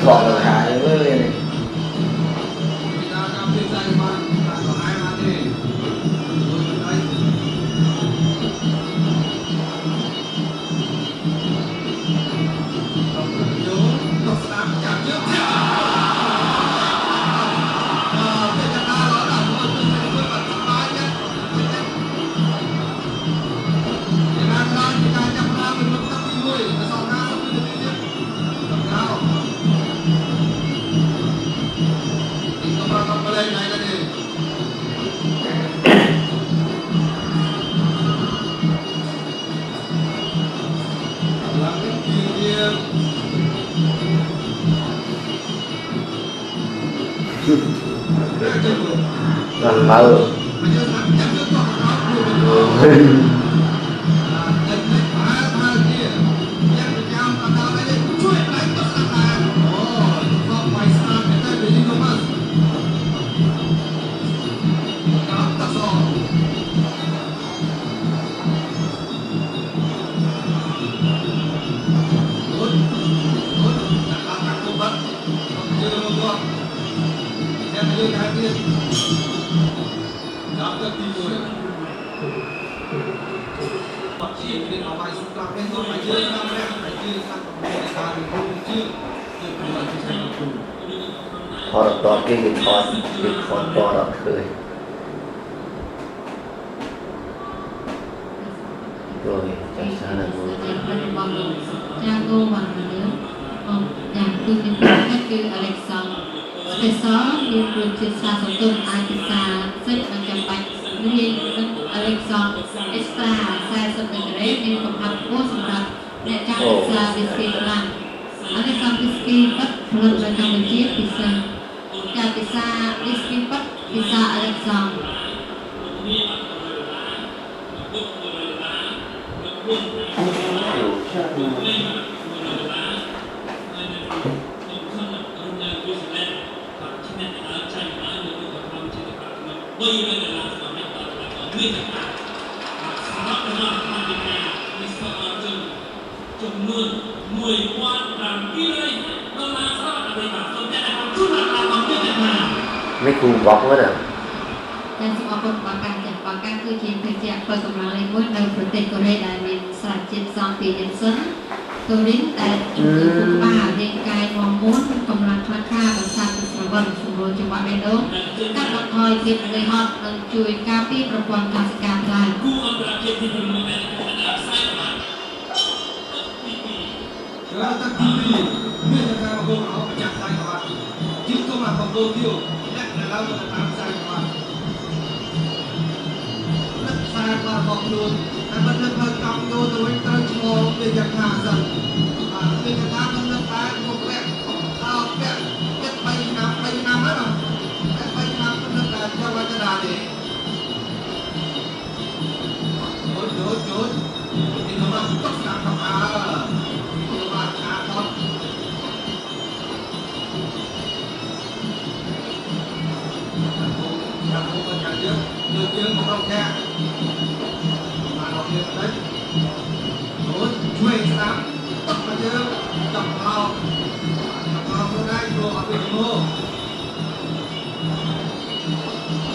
ថតទៅហើយមើលនេះ ពីដល់កម្មវិធីបានបានហើយមកទេមួយដៃ យកទៅស្ដាប់ចាប់ជើងធាក់អឺពេលកណ្ដាលដល់មើលទៅមើលបាត់សប្បាយចិត្តចិត្តជាណាក្រោយជាការចាប់ផ្ដើមនៅទឹកទី1ទៅសល់50វិនាទីទៀតដល់ក្រោយទីកម្រកំលែងណៃទេឡើងជា ដល់មើល មកយើងថាចាំយើងក៏អត់ព្រោះអាតិចតិចបានហើយជាយ៉ាងចាំកណ្ដាលនេះជួយផ្នែកទៅស្ដាប់ដែរអូខំបាយស្នាមតែវាយីក៏មកកាប់តសអូនអូនដាក់ដាក់គុំបាត់យើងមកតែយើងហៅទៀតចាប់ទឹកទី1បាត់ជាមានអបាយសុខក្រាបនេះទៅមកយើងតាមរះតែយើងសាក់មានការរួមជឿទៅព្រោះអធិស្ឋានគ្រូ ថតតគេគេថតគេថតតអត់ឃើញrồi ចាស់សារណាមួយ របស់លោកចាគោវណ្ណលឿនបងយ៉ាងគឺមានប្រភេទគឺ Alexander Special មានរសជាតិស្រាលសន្ទុះអាចពិសាសិចនិងចាំបាច់លាយនឹង Alexander Extra 40ដឺក្រេមានកំហាប់ខ្ពស់សម្រាប់អ្នកចង់ពិសា whisky ខ្លាំង Alexander Whisky ពិតផលិតនៅកម្ពុជាពិសាចាពិសា whisky ពិតពិសា Alexander ចំនួន1700ដុល្លារសហរដ្ឋអាមេរិកបាទសូមអ្នកដែលជួនដល់ដល់ទៀតណា នេះគូបោកមើលណា ចាសូមអរគុណបាកាចាបាកាគឺជាភេសជ្ជៈបើកម្លាំងលេខមួយនៅប្រទេសកូរ៉េដែលមានសារជាតិផ្សំពីយិនសិនកូរីនដែលជំងឺខួរក្បាលរាងកាយមាំមួនកម្លាំងខ្លាំងក្លាបន្សាបពីស្រវឹងសម្រួលចង្វាក់បេះដូងកាត់បន្ថយភាពនឿយហត់និងជួយការពារប្រព័ន្ធកោសិកាខ្លាំង គូអន្តរជាតិទី6ដែលកំពុងតែផ្សាយបាទទី2 ច្រាទឹកទី2មានការបកគោម្ចាស់ខ្សែក្បាត់ជីកុំអាបកគោទៀវអ្នកនៅឡើយទៅតាមខ្សែក្បាត់នឹកខ្សែក្បាត់របស់ខ្លួនតែមិននឹកឲ្យកង់យោទៅវិញត្រូវឆ្លងវាយ៉ាងថាសិនបាទវាយ៉ាងថាមិននឹកដែរមកពាក់អោពាក់ចិត្ត3ឆ្នាំ3ឆ្នាំហើយបាទតែ3ឆ្នាំមិននឹកដែរចូលឲ្យទៅដល់ទេយោយោយោទីនោះមកຕົកស្ដាប់កំអើទីនោះមកឆាតត ចាំមកចាំយើងលើកយើងមករកចាមកដល់ទៀតតិចអូជួយស្ដាប់ទឹកមកយើងចាប់អោចាប់អោខ្លួនឯងព្រោះអត់មានជំហរ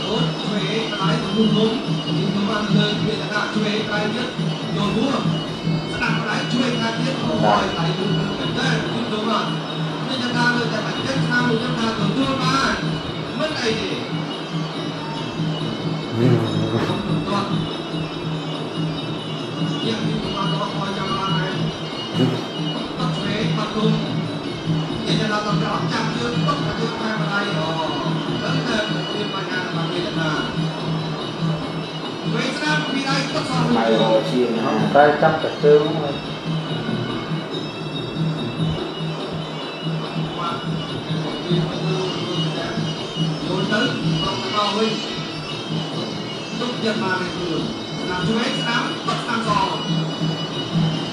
អូជួយដៃទៅមុំមុំទីទៅបានលើវាដាក់ជួយដៃទៀតយកមួស្ដាប់ដៃជួយខាងទៀតអូយដៃទៅមែនទេទីទៅមកនេះចាំថាលើតែបាច់ចិត្តឆ្នាំមួយចាំថាទទួលបានមិនអីទេ ខ្ញុំមិនទាន់យ៉ាងនេះក៏បានដល់ឲ្យចាំបានដែរតឆ្វេងបាត់គុំគេจะដល់ដល់ចាប់ជើងຕົកជើងតែម្ដាយអូដល់តែមានបញ្ហារបស់វេទនាវេទនាពីដៃຕົកសោះ ម៉ៅ ជើង ជាង តែចាប់តែជើងហ្នឹង បាទពីមកទៅយល់ទៅដល់ទៅវិញទុកចិត្តបានឯខ្លួនស្ដាប់ឆ្វេងស្ដាប់ຕົកស្ដាប់ស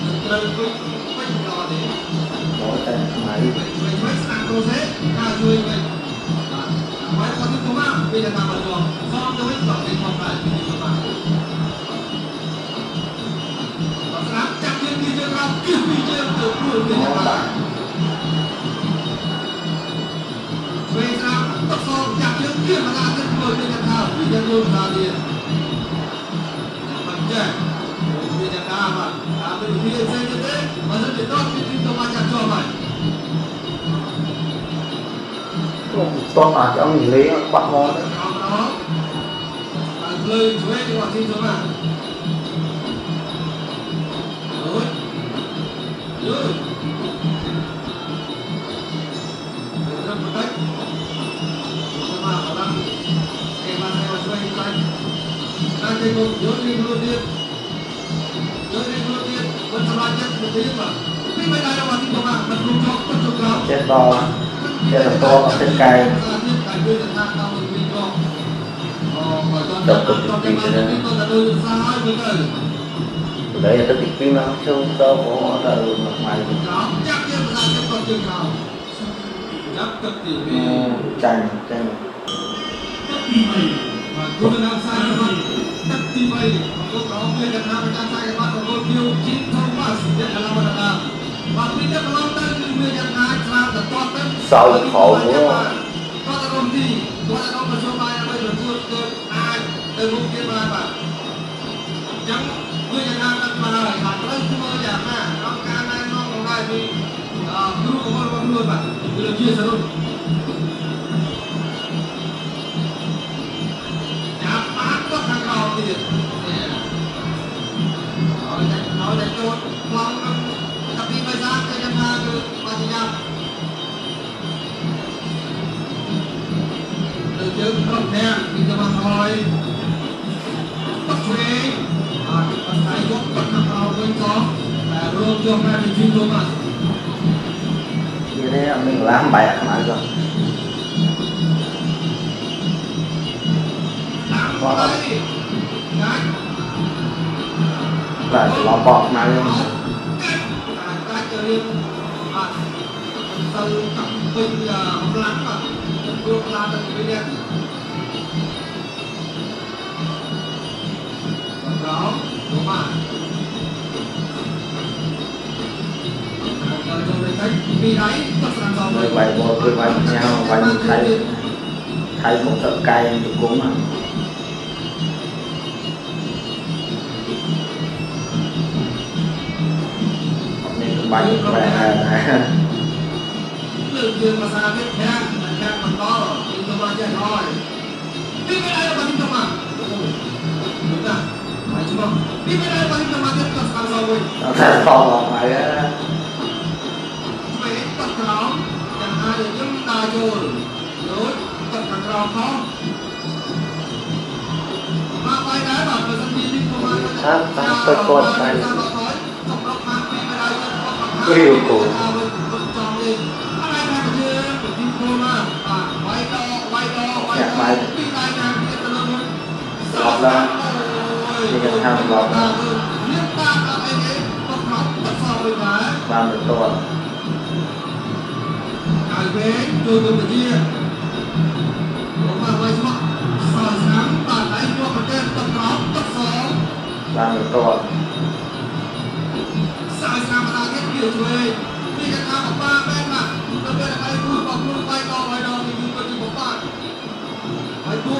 នឹងត្រូវវិញវិញដល់ទេ មកតែថ្មី ជួយជួយស្ដាប់គ្រូសេការជួយវិញបាទហើយគាត់ទៅមកពេលតាមមកសមទៅវិញក៏គេខំដែរពីទៅមកដល់ស្ដាប់ចាប់ជើងពីជើងក្រោមគិះពីជើងទៅព្រួយវិញបាទ យ៉ាងយល់ថាទៀតមិនចេះវាយ៉ាងណាបាទតាមវិធីផ្សេងទៀតទេបើសិនជាតពីទីទៅមកចាប់ជាប់ហើយ តោះអាចអង្គលេងបាក់មក អមណោហើយភ្លើងឆ្វេងរបស់ទីទៅមកអូយយល់ត្រឹមបន្តិចមកអរំគេមកគេមកជួយខ្លាញ់តែគេមកយល់រៀងខ្លួនទៀតយល់រៀងខ្លួនទៀតមិនសម្រាប់ចិត្តទៅទៀតបាទពីមិនដែររបស់ទីទៅមកមិនគ្រប់ជាប់ទៅក្រោម ចេះដល់ចេះតតអត់កែ đấy là cái phim nó không đâu có là ngoài chanh chanh sau khổ គឺយ៉ាងណាកាត់មកហើយបាទត្រូវធ្វើយ៉ាងណាក្នុងការណែនាំของដែរពីគ្រូរបស់ខ្លួនបាទគឺលោកជាសរុបចាប់បានក៏ខាងក្រោមទៀតឲ្យតែឲ្យតែចូលខ្លងតាពីបៃសាគឺយ៉ាងណាគឺបាទយ៉ាប់លើជើងក្រុមទាំងពីទៅមកហើយបាត់ឆ្វេងបាទបន្ថៃយកបាត់ខាងក្រោមវិញសងតែរួមយកមកពីជីទៅមក như thế mình làm bài không ăn rồi là lò bọt mà luôn vậy một người vậy nhau vậy thấy thấy một thợ cay thì cũng mà nên bánh và nó phải ទៅគាត់ទៅរៀវគោ អ្នកបាយស្លាប់ឡើងគេថាស្លាប់បានទៅត ហើយវិញចូលទៅជាមកមកស្មោះសោយស្នាមបាទហើយយកប្រទេសទឹកក្រោមទឹកស បានទៅត សោយស្នាមមកទៀតវាជួយ